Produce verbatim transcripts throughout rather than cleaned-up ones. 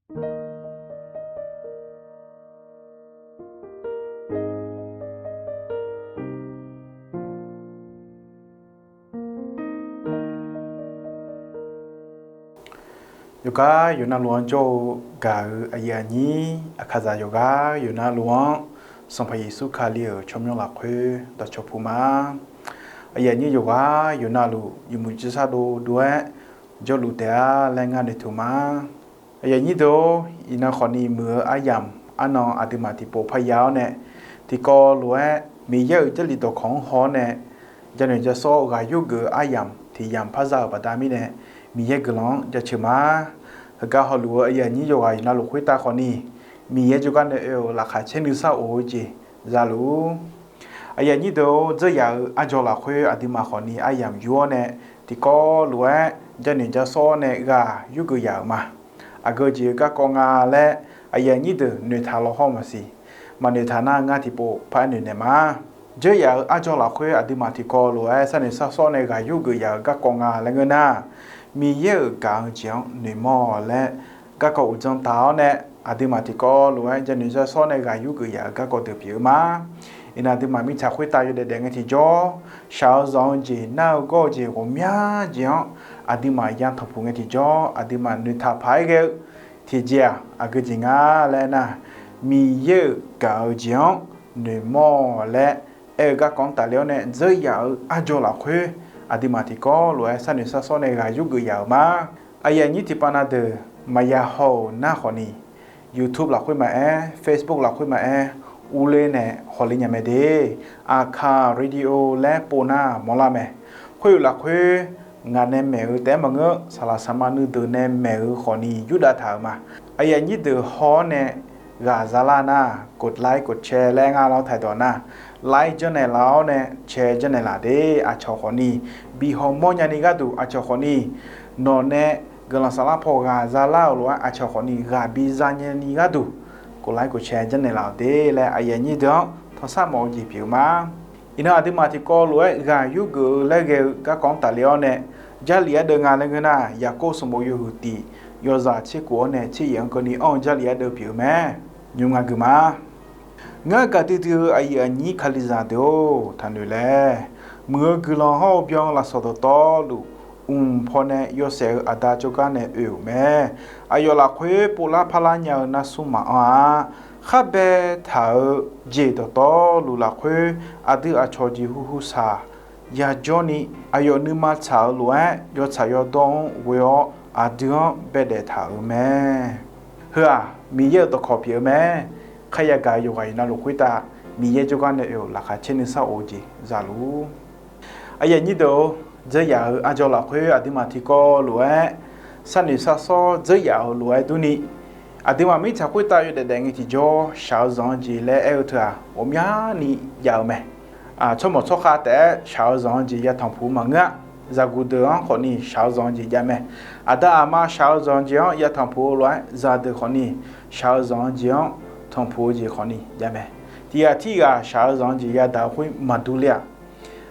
Yawqgar yawqnavluf-anr jawr-eu gaq-eu aqyuif aqnyir, aqkaqzaq yawqgar yawqnavluf-anr Sanqpaq Yeqsur Kali-euq tsawrmyanr lafkhoer dawqcawq puq ma. Aqyuif aqnyir yawqgar yawqnavluf yawmuiq jir sar dovdov-aer jawrluf taef-a laer ngar noeqtmq ma. Aqyuif aqnyir deuq-or, iqnan khawfni muiq-eu aryamq arnan aqduimaf tiqpov parya-awr nae, tiqkawv lof-aer Miqyaer-euq Jarlif dawqkawq-anr haw-awr nae, janoeq jasawr ghaq yurgeuf-eu aryamq tiq yamq par za-euq baqda mirnae, Miqyaer guiqlanq-anr jaceuq ma. Heugar hawluf-eu aqyuif aqnyir yawqghaq yawqnavluf khoertav khawfni, Miqyaer jawrgar nae oe-euq laqkhaq caer nuisar of-eu jeq zaluf-ur. Aqyuif aqnyir deuq-or, dzeuryaf-euq arjawr lafkhoer aqduimaf khawfni aryamq yur-awr nae, tiqkawv lof-aer janoeq jasawr-awr nae ghaq yurgeuf yaf-euq ma. Aqgeu jeq-eu garkawv nga laer aqyuif aqnyir deuq noeqtaq law hawr maqsiq. Maqnoeq taq nar ngar tiqpov paraer noeqnaeq ma. Dzeuryaf-euq arjawr lafkhoer aqduimaf tiqkawv lof-aer sharnoeq sharsawr nae ghaq yurgeuf yaf-euq garkawv nga laer ngeur nar, Miqyaer-euq gaq-eu jeq-anr noeqmawr laer garkawv uqdzan taq-awr nae, aqduimaf tiqkawv lof-aer janoeq sharsawr nae ghaq yurgeuf yaf-euq garkawv deuq pyeuf-eu ma. Iqnan aqduimaf mirtsaq khoertav yawdaef daef ngae tiqjawr, shaq-eu zanq-eu jeq nar-eu gawr-eu jeq ghawqmya jeq-anr aqduimaf ya tanqpuq ngae tiqjawr, aqduimaf noeqtaq paq-aer ghae-eu tiqjeq-aq, aqgeu jeq nga laer nar, Miqyaer-euq gaq-eu jeq-anr noeqmawr laer aer-eu garkawv-anr tafler-awr nae dzeuryaf-euq arjawr lafkhoer aqduimaf tiqkawv lof-aer sharnoeq sharsawr nae ghaq yurgeuf yaf-euq ma. Aqyuif aqnyir tiqpav na deuq maqya haw-euq nar khawfni, YouTube lafkhoer maqaer, Facebook lafkhoer maqaer, urler nae hawler nya mae de. Aqkaq radio laer pov nar mawrlar mae. Khoer-euq lafkhoer ngaq nae maeq-eu taef-aer maqngeur, saqlaq saqma nuideuq nae maeq-eu khawfni yurdav taq-euq ma. Aqyuif aqnyir deuq haw-awr nae ghaq zalar nar, กดไลค์ กดแชร์ laer ngar lawr taq dawq nar, like janrnaeq laf-awr nae share janrnaeq laf de. Aqcawq khawfni bi hawmawr nyani gharduq, aqcawq khawfni nawq nae guiqlanq saflar paw ghaq zalar-euq lof-aer aqcawq khawfni ghaq bi za nyani gharduq, กดไลค์ กดแชร์ janrnaeq laf-awq de laer aqyuif aqnyir deuq-anr tanqsar mawf-eu jeq pyeuf-eu ma. Iqnan aqduimaf tiqkawv lof-aer ghaq yurgeuf-eu laer ghae-eu garkawv-anr tafler-awr nae, Jarlif ardeuv nga laer ngeur nar, Yaqkov sanqbof yawhuiq tiq yawzaq tser khof-awr nae tser yaef-anr keuvni anr-eu Jarlif ardeuv pyeuf-eu mae. Nymr nga gui ma. Ngar gaqdui dui-eu aqyuif aqnyir Kalizaq deuq-or, taqnoeq laer. Muiq-eu guiqlanq hawr-eu byan lafsawq dawqtawvluf, mq pawnae yawshaef-eu aqda jawrgar nae oe-euq mae. Aqyawf lafkhoer povlar parlar nya-eu narsmr maqanr-a. Khar baetaq-eu jeq dawqtawvluf lafkhoer, aqdui aqcawq jeqhu hu shaq yajawrni, aqyawf nuima tsaq-eu lof-aer yawtsaq yawdawr-anr ghoe-awr aqdui-anr baedaef taq-euq mae. Heu-aq, Miqyaer-euq dawqkawq pyeuf-eu mae. Kharya gaq-eu yawqghaq yawqnavluf khoertav Miqyaer jawrgar nae oe-euq laqkhaq caer nuisar of-eu jeq zaluf-ur. Aqyuif aqnyir deuq-or, dzeuryaf-euq arjawr lafkhoer aqduimaf tiqkawv lof-aer sharnoeq sharsawr dzeuryaf-euq lof-aer durni, aqduimaf mirtsaq khoertav yawdaef daef ngae tiqjawr shaq-eu zanq-eu jeq laer aer-eu teu-aq, ghawqmyani jav-eu mae. Tsawrmawq tsawrkhav taef-aer shaq-eu zanq-eu jeq yatanq puq-eu maqngeur-a. Zaqguq deuq-anr khawfni shaq-eu zanq-eu jeq jav mae. Aqda aqma shaq-eu zanq-eu jeq-anr yatanq puq-eu lof-aer, zaqdeuq khawfni shaq-eu zanq-eu jeq-anr tanqpuq-eu jeq khawfni jav mae. Tiqghaq tirghaq shaq-eu zanq-eu jeq yadaq-eu khoer maqdur ler-aq,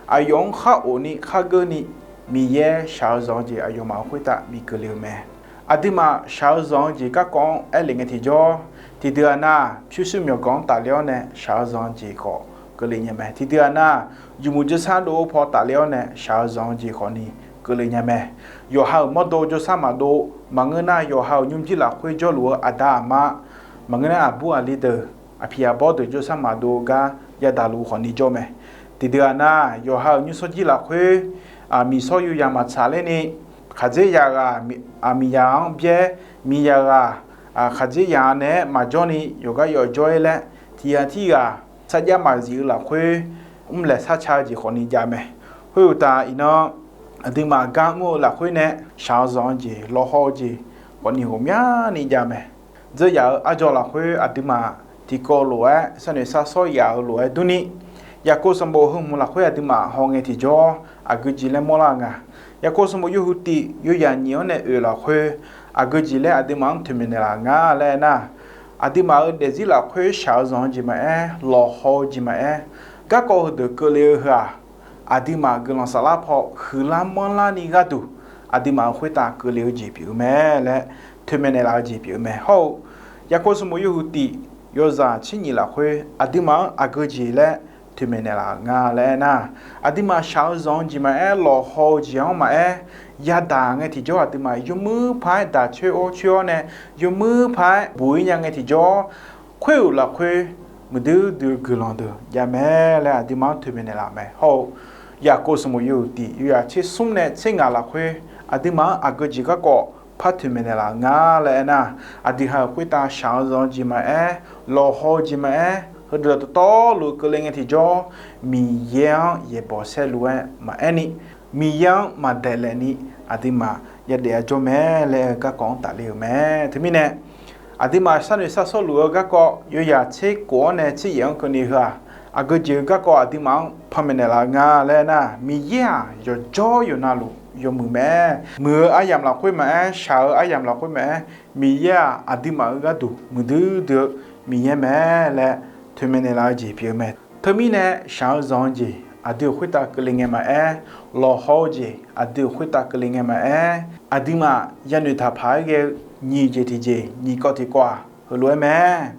aqyawf-anr khar of ni khar geur ni, Miqyaer shaq-eu zanq-eu jeq aqyawfmaf-euq khoertav bikeuvle-eu mae. Aqduimaf shaq-eu zanq-eu jeq garkawv-anr aerlef ngae tiqjawr, tiqdeuq-aq nar, pyurshuir myawqganq-anr tafler-awr nae shaq-eu zanq-eu jeq khawf keuvle nya mae. Tiqdeuq-aq nar, yawmuiq jawrshar dov-eu paw tafler-awr nae shaq-eu zanq-eu jeq khawfni keuvle nya mae. Yawqha-euq mawrdo jawrshar maqdov, maqngeur nar yawqha-euq nymrjir lafkhoer jawrluf-eu aqda aqma, maqngeur nar aqbur aqli deuq, aqpiq aqbawr deuq jawrshar maqdov-eu gar yadaq luf khawfni jawr mae. Tiqdeuq-aq nar, yawqha-euq nymrshawr jir lafkhoer, aqmiq shawr yuya maqtsaq ler ni, khaqdzerzaq ghaq aqmiqzaq-anr byaer, miqzaq ghaq khaqdzerzaq-a naeq-aer maqjawr ni yawqgar yawf jawr-ir laer, tiqghaq tirghaq sarjax maqzif-eu lafkhoer mrlaeq sarca-eu jeq khawfni jav mae. Khoeruqtaf iqnan, aqduimaf gar mr-eu lafkhoer nae shaq-eu zanq-eu jeq, lawhaw-eu jeq khawfni ghawqmyani jav mae. Dzeur yaf-euq arjawr lafkhoer aqduimaf tiqkawv lof-aer sharnoeq sharsawr yaf-euq lof-aer durni, Yaqkov sanqbof heu hmq lafkhoer aqduimaf hawngae tiqjawr aqgeu jeq laer mawrlar-eu nga. Yaqkov sanqbof yawhuiq tiq yawyaq nyiq-anr nae oeq lafkhoer aqgeu jeq laer aqduimaf-anr toeqmaeq naeqlaf nga laer aernar, aqduimaf-euq daefzir lafkhoer shaq-eu zanq-eu jeq maqaer, lawqhaw-eu jeq maqaer, garkawv heudeuq keuvle-eu heu-aq, aqduimaf guiqlanq saflar paw huiqlar manrlar ni gharduq, aqduimaf-euq khoertav keuvle-eu jeq pyeuf-eu mae laer toeqmaeq naeqlaf-eu jeq pyeuf-eu mae. Hawr-eu Yaqkov sanqbof yawhuiq tiq yawzaq tser nyiq lafkhoer aqduimaf-anr aqgeu jeq laer toeqmaeq naeqlaf-euq nga laer aernar, aqduimaf shaq-eu zanq-eu jeq maqaer, lawqhaw-eu jeq-anr maqaer, yadaq ngae tiqjawr aqduimaf yawmuir paq-aer daq coer-awr coer-awr nae, yawmuir paq-aer buq-ir nya ngae tiqjawr, khoer-euq lafkhoer muiqdui dui-eu guiqlanq deuq jav mae laer aqduimaf-anr toeqmaeq naeqlaf-euq mae. Hawr-eu Yaqkov sanqbof yawhuiq tiq yawzaq tser smr nae tser ngaq lafkhoer aqduimaf-anr aqgeu jeq garkawv par toeqmaeq naeqlaf-euq nga laer aernar, aqdui ha-euq khoertav shaq-eu zanq-eu jeq maqaer, lawqhaw-eu jeq maqaer, heudeuq dawqtawvluf keuvle ngae tiqjawr, Miqyaer-anr yaeqbawq saerlu-aer maqaer ni, Miqyaer-anr maqdaeqlaef ni, aqduimaf yadaef-a jawr mae laer-eu garkawv-anr tafle-euq mae. Teumirnae, aqduimaf sharnoeq sharsawr luf-eu garkawv yawzaq tser kof-anr nae tser yaef-anr keuvni heu-aq, aqgeu jeq-eu garkawv aqduimaf-anr panmaeq naeqlaf-eu nga laer aernar, Miqyaer-aq yawqjawr yawqnavluf yawmuiq mae. Muiq-eu aryamq lafkhoer maqaer, shaq-eu aryamq lafkhoer maqaer, Miqyaer-aq aqduimaf-eu gharduq muiqdui dui-eu Miqyaer mae laer toeqmaeq naeqlaf-eu jeq pyeuf-eu mae. Teumirnae shaq-eu zanq-eu jeq aqdui-euq khoertav keuvle ngae maqaer, lawqhaw-eu jeq aqdui-euq khoertav keuvle ngae maqaer, aqduimaf yanoeq taqpaq-aer ghae-eu nyiq jeq tiqjeq nyiq kawv tiqkawv-aq heulof-aer mae.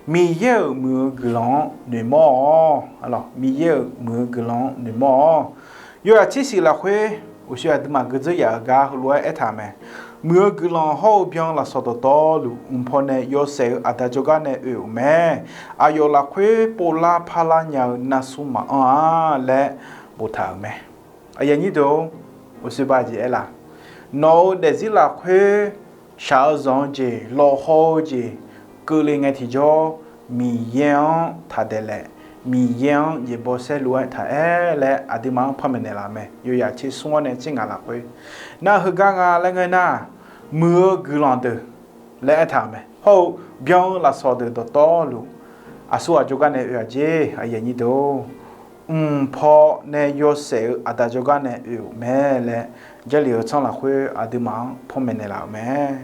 Miqyaer-euq muiq-eu guiqlanq-anr noeqmawr-awq. Miqyaer-euq muiq-eu guiqlanq-anr noeqmawr-awq. Yawzaq tser shif lafkhoer uqshoe aqduimaf geudzeur yaf-euq gar heulof-aer aertaq-euq mae. Muiq-eu guiqlanq hawr-eu byan lafsawq dawqtawvluf mqpaw nae yawshaef-eu aqda jawrgar nae oe-euq mae. Aqyawf lafkhoer povlar parlar nya-eu narsuq maqanr-a laer boftaq-euq mae. Aqyuif aqnyir deuq-or, uqshoe ba jeq aer laf? Nawq-euq daefzir lafkhoer shaq-eu zanq-eu jeq, lawqhaw-eu jeq keuvle ngae tiqjawr, Miqyaer-anr taqdaeqlaef, Miqyaer-anr yaeqbawq saerlu-aer taq-aer laer aqduimaf-anr panmaeq naeqlaf-eu mae. Yawzaq tser smr-awr nae tser ngaq lafkhoer nar, heugar nga laer ngeur nar, muiq-eu guiqlanq deuq laer aertaq-euq mae. Hawr-eu byan-eu lafsawq deuq dawqtawvluf aqsurghaq jawrgar nae oe-aq jer, aqyuif aqnyir deuq-or, mqpaw nae yawshaef-eu aqda jawrgar nae oe-euq mae laer, Jarlif-eu tsanr lafkhoer aqduimaf-anr panmaeq naeqlaf-euq mae.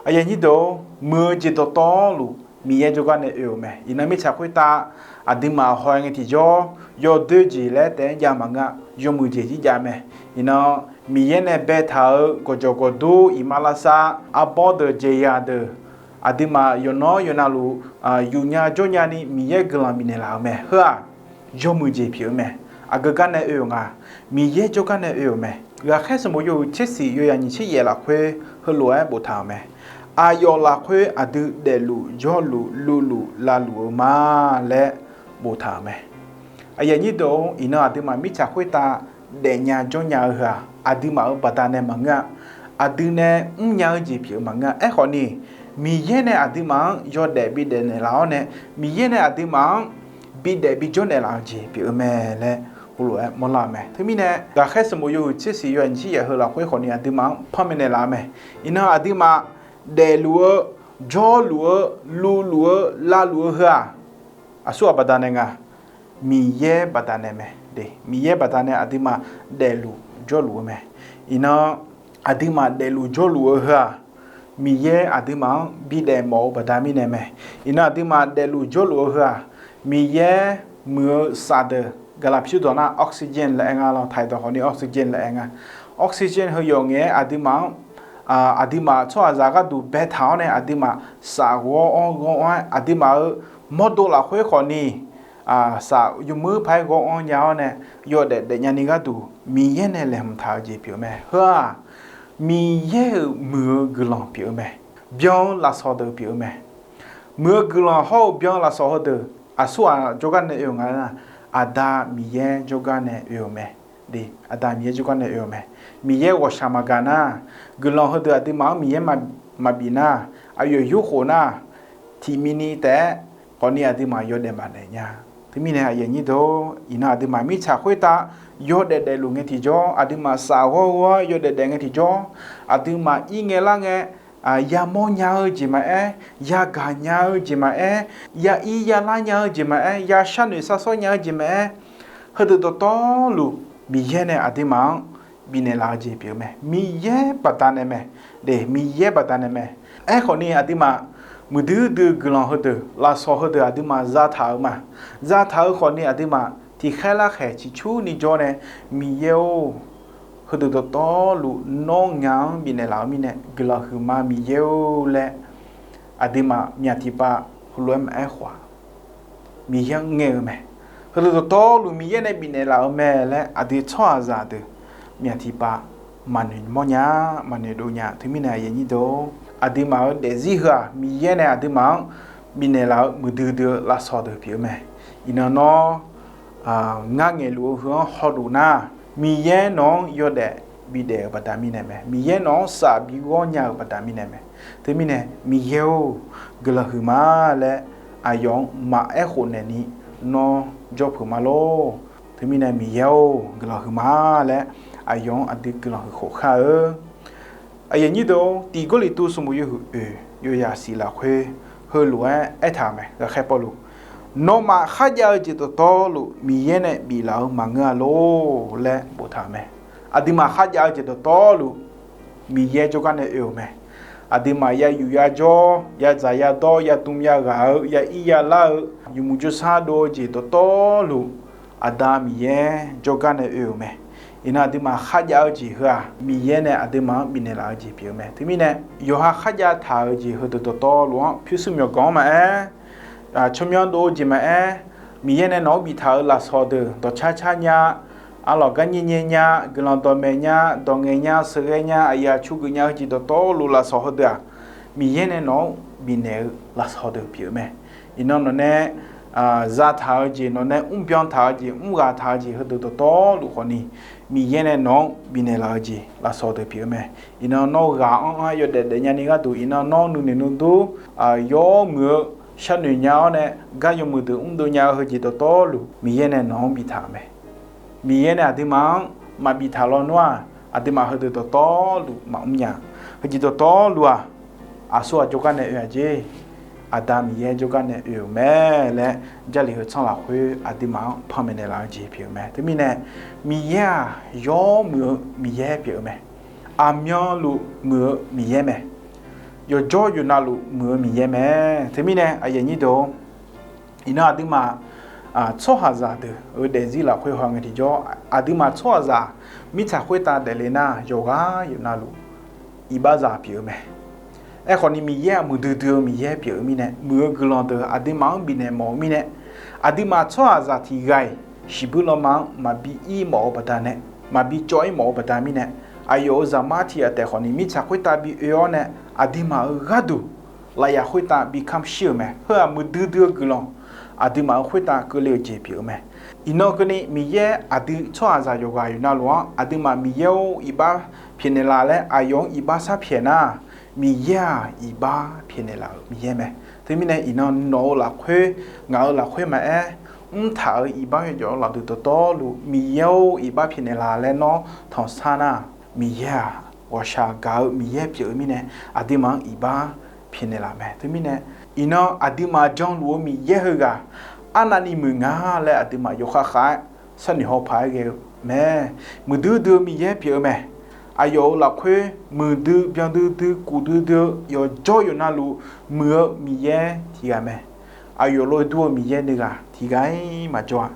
Aqyuif aqnyir deuq-or, muiq-eu jeq dawqtawvluf Miqyaer jawrgar nae oe-euq mae. Iqnan mirtsaq khoertav aqduimaf haw-aer ngae tiqjawr, yawdoer jeq laer taef-aer jav maqngeur-a, yawmuiq jeq jir jav mae. Iqnan Miqyaer nae baetaq-euq gawqjawq gawqdur, iqmalavshav arbawr deuq, jeqzaq deuq, aqduimaf yawqnan yawqnavluf yufnya jawrnya ni Miqyaer guiqlanq bifnaeq laf-euq mae. Heu-aq, yawmuiq jeq pyeuf-eu mae. Aqgeu gar nae oe-euq nga, Miqyaer jawrgar nae oe-euq mae. Ghaqkhaer sanqbof yawhuiq tser shif yawzaq nyiq tser yaef lafkhoer heulof-aer boftaq-euq mae. Aqyawf lafkhoer aqdui daefluf jawrluf luvluf lavluf-eu ma laer boftaq-euq mae. Aqyuif aqnyir deuq-or, iqnan aqduimaf mirtsaq khoertav daefnya jawrnya-eu heu-aq, aqduimaf-euq baqdanae maqngeur-a. Aqdui nae mrnya-eu jeq pyeuf-eu maqngeur-a. Aerkhawf ni, Miqyaer nae aqduimaf-anr yawdaef bidaef naeqlaf-awr nae, Miqyaer nae aqduimaf-anr bidaef bijawr naeqlaf-eu jeq pyeuf-eu mae laer heulof-aer mawrlar-eu mae. Teumirnae ghaqkhaer sanqbof yawhuiq tser shif yawzaq nyiq tser yaef heu lafkhoer khawf ni aqduimaf-anr panmaeq naeqlaf-eu mae. Iqnan aqduimaf daefluf-eu, jawrluf-eu, luvluf-eu, lavluf-eu heu-aq, aqsurghaq baqdanae nga, Miqyaer baqdanae mae. Miqyaer baqdanae aqduimaf daefluf jawrluf-eu mae. Iqnan aqduimaf daefluf jawrluf-eu heu-aq, Miqyaer aqduimaf-anr bidaef mawf-eu baqda mirnae mae. Iqnan aqduimaf daefluf jawrluf-eu heu-aq, Miqyaer muiq-eu saf deuq, gaqlaq pyurdawq nar oxygen laer aer nga lawr, taqdawq khawf ni oxygen laer aer nga. Oxygen heu yawf ngaef-aer aqduimaf-anr, aqduimaf tsawrhaqzaq gharduq baetaq-awr nae aqduimaf saf ghawr-anr ghawr-anr-aer aqduimaf-euq mawrdo lafkhoer khawf ni saf yawmuir paq-aer ghawr-anr nya-awr nae yawdaef daefnya ni gharduq Miqyaer nae laeqhmq taq-eu jeq pyeuf-eu mae. Heu-aq, Miqyaer-euq muiq-eu guiqlanq pyeuf-eu mae. Byan-eu lafsawq deuq pyeuf-eu mae. Muiq-eu guiqlanq hawr-eu byan-eu lafsawq heudeuq aqsurghaq jawrgar nae oe-euq nga nar, Aqda Miqyaer jawrgar nae oe-euq mae. Aqda Miqyaer jawrgar nae oe-euq mae. Miqyaer ghawqshaq maqgaq nar, guiqlanq heudeuq aqduimaf-anr Miqyaer maqbif nar, aqyawf yurkhof nar, tiqmini taef-aer khawf ni aqduimaf yawdaef maqdaef nya. Teumirnae aqyuif aqnyir deuq-or, iqnan aqduimaf mirtsaq khoertav yawdaef daefluf ngae tiqjawr, aqduimaf saf ghawr ghawr-aer yawdaef daef ngae tiqjawr, aqduimaf ir ngae lar ngae, yamawr nya-eu jeq maqaer, yagaq nya-eu jeq maqaer, ya ir ya lar nya-eu jeq maqaer, ya sharnoeq sharsawr nya-eu jeq maqaer, heudeuq dawqtawvluf Miqyaer nae aqduimaf-anr bifnaeq laf-eu jeq pyeuf-eu mae. Miqyaer baqdanae mae. Miqyaer baqdanae mae. Aerkhawf ni aqduimaf muiqdui dui-eu guiqlanq heudeuq, lafsawq heudeuq aqduimaf zataq-euq ma. Zataq-eu khawf ni aqduimaf tiqkhaer larkhaeq ciqcurni jawr nae, Miqyaer-or, Heudeuq dawqtawvluf nawr ngaq-anr bifnaeq laf-eu mirnae, guiqlanq huiqma Miqyaer-or laer, aqduimaf myaq tiqpav heulof-aer maqaer khawf-aq, Miqyaer-anr ngae-eu mae. Heudeuq dawqtawvluf Miqyaer nae bifnaeq laf-eu mae laer aqdui tsawrhaqzaq deuq myaq tiqpav maqnoeq mawrnya, maqnoeq dov nya. Teumirnae aqyuif aqnyir deuq-or, aqduimaf-euq daefzir heu-aq, Miqyaer nae aqduimaf-anr bifnaeq laf-eu muiqdui dui-eu lafsawq deuq pyeuf-eu mae. Iqnan nawr ngar ngaeqluf-eu heu-anr hawluf nar, Miqyaer nawq-anr yawdaef bidaef-euq baqda mirnae mae. Miqyaer nawq-anr saf bighawr nya-euq baqda mirnae mae. Teumirnae Miqyaer-or, guiqlanq huiqma laer aqyawf-anr maqaer khofnaeq ni nawr jawr peuq ma lor. Teumirnae Miqyaer-or, guiqlanq huiqma laer aqyawf-anr aqdui guiqlanq huiq khof khar-eu. Aqyuif aqnyir deuq-or, tiq Gawrliqtu sanqbof yawhuiq oeq yawzaq siq lafkhoer heulof-aer aertaq-euq mae. Ghaqkhaer Pawrluv, nawmaf kharjav-eu jeq dawqtawvluf Miqyaer nae biflaf-eu maqngeur-a lor laer boftaq-euq mae. Aqduimaf kharjav-eu jeq dawqtawvluf Miqyaer jawrgar nae oe-euq mae. Aqduimaf yayuf yajawr, yadzaq yadawr, yadm yaghaq-eu, ya ir yalar-eu, yawmuiq jawrshar dov-eu jeq dawqtawvluf Aqda Miqyaer jawrgar nae oe-euq mae. Iqnan aqduimaf kharjav-eu jeq heu-aq, Miqyaer nae aqduimaf-anr bifnaeq laf-eu jeq pyeuf-eu mae. Teumirnae yawqha kharjav taq-euq jeq heudeuq dawqtawvluf-anr pyurshuir myawqganq-anr maqaer, tsawrmyanr dov-eu jeq maqaer, Miqyaer nae nawq-anr biftaq-euq lafsawq deuq dawqcar car nya, arlawq gar nyaer nyaer nya, guiqlanq dawqmaeq nya, dawq ngaeq nya, sheuqghae nya, aqyuif aqtsu geuf nya-eu jeq dawqtawvluf lafsawq heudeuq-aq, Miqyaer nae nawq-anr bifnaeq-eu lafsawq deuq pyeuf-eu mae. Iqnan nawq nae zataq-eu jeq, nawq nae mrbyan taq-eu jeq, mrghaq taq-eu jeq heudeuq dawqtawvluf khawfni, Miqyaer nae nawq-anr bifnaeq laf-eu jeq lafsawq deuq pyeuf-eu mae. Iqnan nawr ghaq anr-anr yawdaef daef nyani gharduq, iqnan nawr nuinoeq nuidur yawmuiq-eu sharnoeq nya-awr nae gar yawmuiq deuq mrdov nya-eu heujeq dawqtawvluf Miqyaer nae nawq-anr biftaq-euq mae. Miqyaer nae aqduimaf-anr maqbif taq lawnmr-aq, aqduimaf heudeuq dawqtawvluf maqmr nya. Heujeq dawqtawvluf-aq, aqsur aq jawrgar nae oe-a jeq. Aqda Miqyaer jawrgar nae oe-euq mae laer Jarlif heu tsanr lafkhoer aqduimaf-anr panmaeq naeqlaf-eu jeq pyeuf-eu mae. Teumirnae Miqyaer-aq, yawmuiq-eu Miqyaer pyeuf-eu mae. Aqmyanluf muiq-eu Miqyaer mae. Yawqjawr yawqnavluf muiq-eu Miqyaer mae. Teumirnae aqyuif aqnyir deuq-or, iqnan aqduimaf tsawrhaqzaq deuq-euq daefzir lafkhoer haw ngae tiqjawr, aqduimaf tsawrhaqzaq mirtsaq khoertav daefle nar, yawqghaq yawqnavluf iqbaxzaq pyeuf-eu mae. Aerkhawfni Miqyaer-aq, muiqdui dui-eu Miqyaer pyeuf-eu mirnae, muiq-eu guiqlanq deuq aqduimaf-anr bifnaeq mawf-eu mirnae, aqduimaf tsawrhaqzaq tiq ghaq-iq shiqbuir lanma-anr maqbi ir mawf-eu baqdanae, maqbi cawv ir mawf-eu baqda mirnae, aqyawf-euq zaqmar tiq ghaq taef khawfni mirtsaq khoertav bi oe-awr nae, aqduimaf-euq gharduq lafyaf khoertav bi kamr shir-euq mae. Heu-aq muiqdui dui-eu guiqlanq aqduimaf-euq khoertav keuvle-euq jeq pyeuf-eu mae. Iqnan keuvni Miqyaer aqdui tsawrhaqzaq yawqghaq yawqnavluf-anr aqduimaf Miqyaer-or iqbax pyaeqnaeq laf laer aqyawf-anr iqbax sharpyaeq nar, Miqyaer-aq iqbax pyaeqnaeq laf-euq Miqyaer mae. Teumirnae iqnan nawq-euq lafkhoer, ngaq-euq lafkhoer maqaer, mrtaq-euq iqbax yawjawf-eu lafdeuq dawqtawvluf Miqyaer-or iqbax pyaeqnaeq laf laer nawr tanqsar nar, Miqyaer-aq ghawqshaq gaq-eu Miqyaer pyeuf-eu mirnae aqduimaf-anr iqbax pyaeqnaeq laf mae. Teumirnae iqnan aqduimaf janluf-eu Miqyaer heughaq arnavni muiq nga laer aqduimaf yawkhav khav-aer sharnoeq haw paq-aer ghae-eu mae. Muiqdui dui-eu Miqyaer pyeuf-eu mae. Aqyawf-euq lafkhoer muiqdui byandui dui kufdui dui-eu yawqjawr yawqnavluf muiq-eu Miqyaer tiq ghaq mae. Aqyawf lof-aer dur-eu Miqyaer nuighaq tiq ghaq-ir maqjawr-a.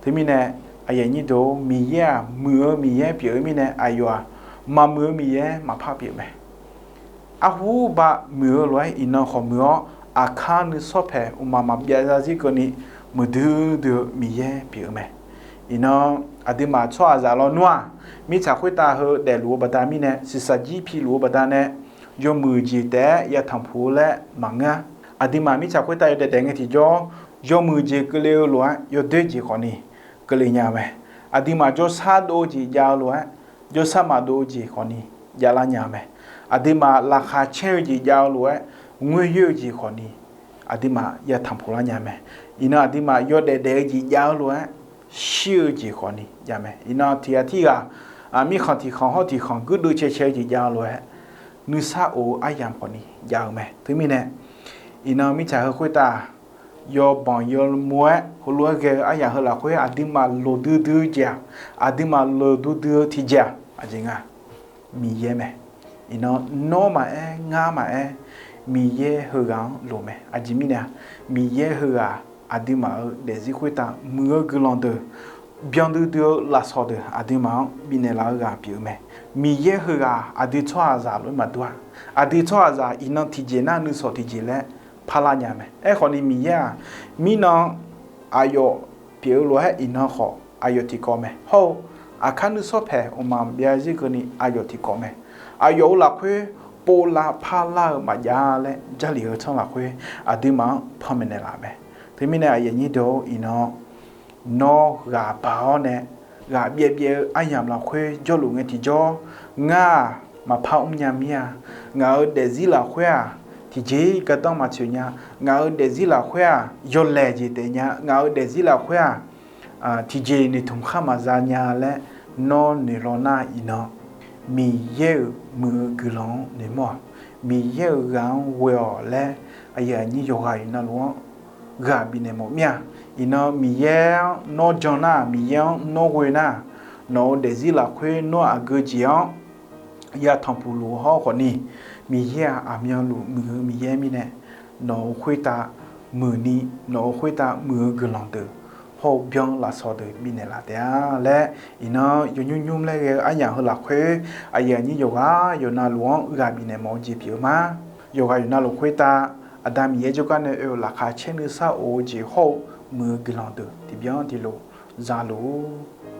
Teumirnae aqyuif aqnyir deuq-or, Miqyaer-aq muiq-eu Miqyaer pyeuf-eu mirnae aqyawf-aq maqmuiq-eu Miqyaer maqpar pyeuf mae. Arhu ba muiq-eu lof-aer iqnan khawf muiq-awr, aqkar nuisawr paeq uqmaq maqbyav zarzir keuvni muiqdui dui-eu Miqyaer pyeuf-eu mae. Iqnan aqduimaf tsawrhaqzaq lawnmr-aq, mirtsaq khoertav heu daefluf-eu baqda mirnae, shiqshaq jir piluf-eu baqdanae, yawmuiq jeq taef-aer yatanq puq-eu laer maqngeur-a. Aqduimaf mirtsaq khoertav yawdaef daef ngae tiqjawr, yawmuiq jeq keuvle-eu lof-aer yawdoer jeq khawfni keuvle nya-eu mae. Aqduimaf jawrshar dov-eu jeq jav-eu lof-aer, jawrshar maqdov-eu jeq khawfni javlar nya-eu mae. Aqduimaf laqkhaq caer-eu jeq jav-eu lof-aer, ngoer yoer-eu jeq khawfni aqduimaf yatanq puq lar nya mae. Iqnan aqduimaf yawdaef daef-eu jeq jav-eu lof-aer, shir-eu jeq khawfni jav mae. Iqnan tiq ghaq tirghaq, mirkhanq tiq khanq hawr tiq khanq guirdeuv cae cae-eu jeq jav-eu lof-aer, nuisar of-eu aryamq khawfni jav-eu mae. Teumirnae iqnan mirtsaq heu khoertav yawbanq yawmov-aer heulof-aer ghae-eu aryamq heu lafkhoer aqduimaf loqdui dui-eu jeq-aq, aqduimaf loqdui dui-eu tiqjeq-aq, aqjeq nga Miqyaer mae. Iqnan nawr maqaer, ngar maqaer, Miqyaer heughaq-anr loq mae. Aqjeq mirnae-aq, Miqyaer heughaq aqduimaf-euq daefzir khoertav muiq-eu guiqlanq deuq byan duidui-eu lafsawq deuq aqduimaf-anr bifnaeq laf-eu ghaq pyeuf-eu mae. Miqyaer heughaq aqdui tsawrhaqzaq lof-aer maqdur-a. Aqdui tsawrhaqzaq iqnan tiqjeq nar nuisawq tiqjeq laer parlar nya mae. Aerkhawfni Miqyaer-aq, mirnan aqyawf pyeuf-eu lof-aer iqnan khawf aqyawf tiqkawv mae. Hawr-eu aqkar nuisawr paeq mqmaq byav zir keuvni aqyawf tiqkawv mae. Aqyawf-euq lafkhoer povlar parlar-eu maqjav laer Jarlif heu tsanr lafkhoer aqduimaf-anr panmaeq naeqlaf mae. Teumirnae aqyuif aqnyir deuq-or, iqnan nawr ghaq baq-awr nae ghaq byaev byaev-eu aryamq lafkhoer jawrluf ngae tiqjawr, ngar-aq maqpar mrnya mir-a. Ngaq-euq daefzir lafkhoer-aq tiqjeq-ir gardanr maqtsoeq nya. Ngaq-euq daefzir lafkhoer-aq yawlaeq jeq taef nya. Ngaq-euq daefzir lafkhoer-aq tiqjeq noeqtmq khar maqza nya laer nawr noeqlaw nar iqnan Miqyaer-euq muiq-eu guiqlanq-anr noeqmawr-aq, Miqyaer-euq ghaq-anr ghoe-awq laer aqyuif aqnyir yawqghaq iqnan luf-anr ghaq bifnaeq mawf mir-a. Iqnan Miqyaer-anr nawr jan nar, Miqyaer-anr nawr ghoe nar, nawq-euq daefzir lafkhoer nawr aqgeu jeq-anr yatanq puq luf hawr khawfni, Miqyaer-aq aqmyanluf muiq-eu Miqyaer mirnae, nawq-euq khoertav muiqni, nawq-euq khoertav muiq-eu guiqlanq deuq hawr-eu byan lafsawq deuq bifnaeq laf taef-a laer, iqnan yawnymr nymr laer ghae-eu aryamq heu lafkhoer aqyuif aqnyir yawqghaq yawqnavluf-anr ghaq bifnaeq mawf-eu jeq pyeuf-eu ma. Yawqghaq yawqnavluf khoertav Aqda Miqyaer jawrgar nae oe-euq laqkhaq caer nuisar of-eu jeq hawr-eu muiq-eu guiqlanq deuq tiqbyan tiqlof zaluf-ur.